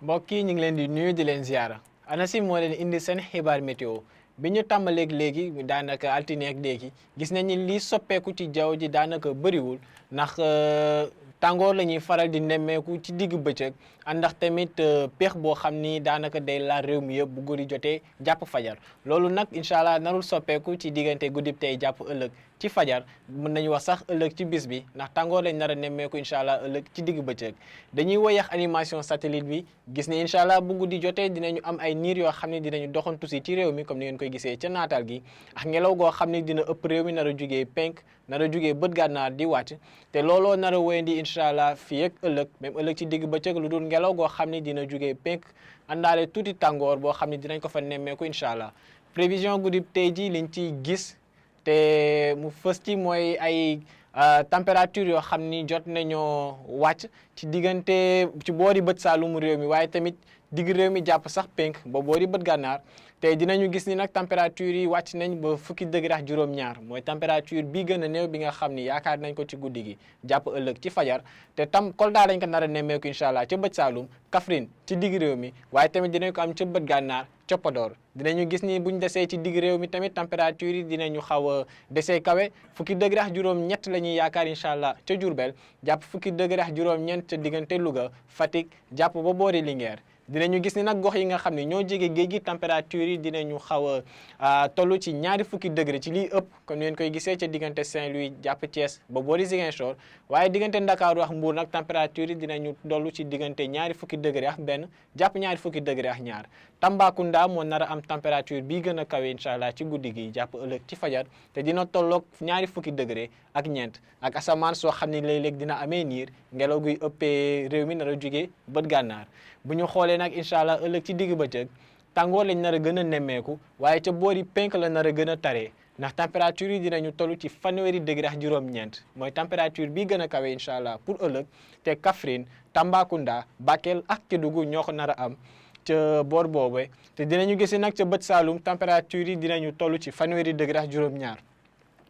mbokk yi ñu ngi leen di nuyu di leen ziara ANACIM moo leen indi seen xibaar météo bi ñu tàmbaleeg léegi daanaka altine ak léegi gis nañ ni lii soppeeku ci jaww ji daanaka bëriwul ndax tàngoor la ñuy faral di nemmeeku ci digg bëccëg àndax tamit peex boo xam ni daanaka day laal réew mi yëpp bu guddi jotee jàpp fajar loolu nag incha allah narul soppeeku ci diggante guddib tey jàpp ëllëg ci fajar mën nañu wax sax ëllëg ci bis bi ndax tàngoor lañ nar a nemmeeku incha allah ëllëg ci digg bëccëg dañuy woyax animation satellite bi gis ne incha allah bu guddi jotee dinañu am ay niir yoo xam ne dinañu doxantu si ci réew mi comme ni ngeen koy gisee ca naataal gi ak ngelaw goo xam ne dina ëpp réew mi nar a jugee penk nar a jugee bët gànnaar di wàcc te looloo nar a wéyandi incha allah fii ak ëllëg même ëllëg ci digg bëccëg lu dul ngelaw goo xam ne dina jugee penk àndaale tuuti tàngoor boo xam ne dinañ ko fa nemmeeku incha allah prévision guddi tey ji liñ ciy gis te mu fës ci mooy ay température yoo xam ni jot nañoo wàcc ci diggante ci boori bët saalumu réew mi waaye tamit digg réew mi jàpp sax penk ba boori bët gànnaar te dinañu gis ni nag température yi wàcc nañ ba fukki degré ak juróom-ñaar mooy température bi gën a néew bi nga xam ni yaakaar nañ ko ci guddi gi jàpp ëllëg ci fajar te tam Kolda lañ ko nar a nemmeeku incha allah ca bët saalum Kaffrine ci digg réew mi waaye tamit dinañ ko am ca bët gànnaar ca Podor dinañu gis ni buñ desee ci digg réew mi tamit température yi dinañu xaw a desee kawe fukki degré ak juróom-ñett la ñuy yaakaar incha allah ca Diourbel jàpp fukki degré ak juróom-ñeent ca diggante Louga Fatick jàpp ba boori Linguère dinañu gis ni nag gox yi nga xam ne ñoo jege géej gi température yi dinañu xaw a toll ci ñaari fukki degré ci liy ëpp comme ni ngeen koy gisee ca diggante Saint-Louis jàpp Thiès ba boori Ziguinchor waaye diggante Ndakaaru ak Mbour nag température yi dinañu toll ci diggante ñaari fukki degré ak benn jàpp ñaari fukki degré ak ñaar Tambacounda moo nar a am température bi gën a kawe incha allah ci guddi gi jàpp ëllëg ci fajar te dina tolloog ñaari fukki degré ak ñeent ak asamaan soo xam ne léeg-léeg dina amee niir ngelaw guy ëppee réew mi nar a jugee bët gànnaar bu ñu xoolee nag incha allah ëllëg ci digg bëccëg tàngoor lañ nar a gën a nemmeeku waaye ca boori penk la nar a gën a taree ndax température yi dinañu toll ci fanweeri degré ak juróom-ñeent mooy température bi gën a kawe incha allah pour ëllëg te Kaffrine Tambacounda Bakel ak Kédougou ñoo ko nar a am ca boor boobe te dinañu gis nag ca bët Saalum température yi dinañu toll ci fanweeri degré ak juróom-ñaar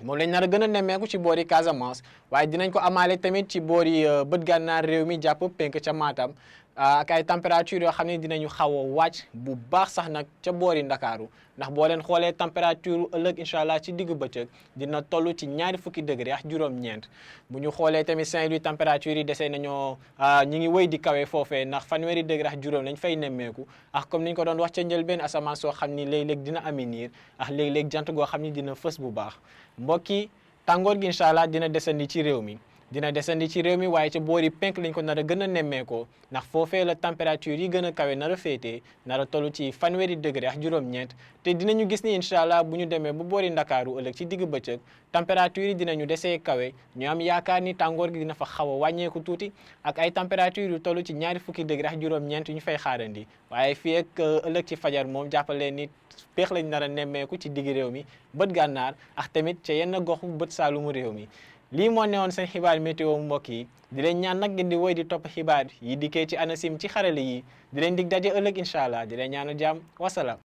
moom lañ nar a gën a nemmeeku ci boori Casamance waaye dinañ ko amaale tamit ci boori bët gànnaar réew mi jàpp penk ca Matam ak ay température yoo xam ne dinañu xaw a wàcc bu baax sax nag ca boori Ndakaaru ndax boo leen xoolee température ëllëg incha allah ci diggu bëccëg dina toll ci ñaari fukki degré ak juróom-ñeent bu ñu xoolee tamit Saint-Louis température yi desee nañoo ñi ngi wéy di kawe foofee ndax fanweeri degré ak juróom lañ fay nemmeeku ak comme ni ñu ko doon wax ca njëlbeen asamaan soo xam ni léeg-léeg dina ami niir ak léeg-léeg jant goo xam ni dina fës bu baax mbokk yi tàngoor gi incha allah dina desandi ci réew mi waaye ca boori penk lañ ko nar a gën a nemmeekoo ndax foofee la température yi gën a kawe nar a féetee nar a toll ci fanweeri degré ak juróom-ñeent te dinañu gis ni incha allah bu ñu demee ba boori Ndakaaru ëllëg ci digg bëccëg température yi dinañu desee kawe ñu am yaakaar ni tàngoor gi dina fa xaw a wàññeeku tuuti ak ay température yu toll ci ñaari fukki degré ak juróom-ñeent yu ñu fay xaarandi waaye fii ak ëllëg ci fajar moom jàppaleen ni peex lañ nar a nemmeeku ci digg réew mi bët gànnaar ak tamit ca yenn goxu bët saalumu réew mi lii moo newoon seen xibaar météo mbokk yi di leen ñaan nag ngeen di woy di topp xibaar yi dikkee ci ANACIM ci xarale yi di leen dig daje ëllëg incha allah di leen ñaanal jàmm wasalaam